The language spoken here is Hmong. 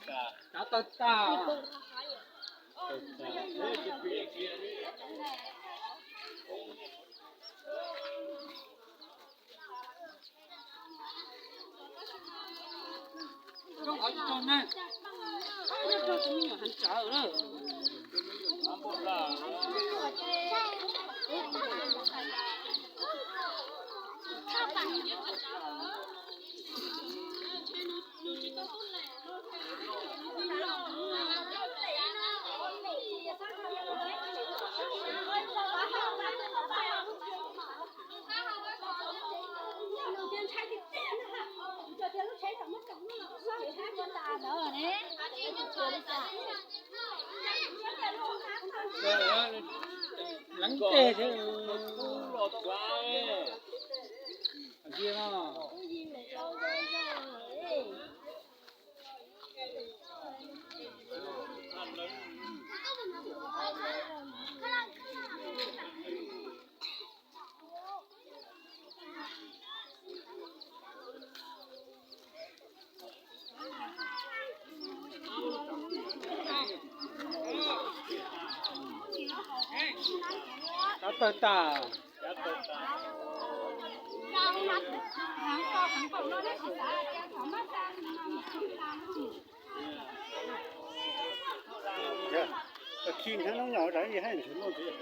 Cav tawg tas. Zoo qhov tsis tau neeg, yog rau tus me nyuam heev tsawv lawm. Leev tes thiab. Cav tawg tas. Khi hnab noob nyom zam ib hab ntshwv noj ntxiv.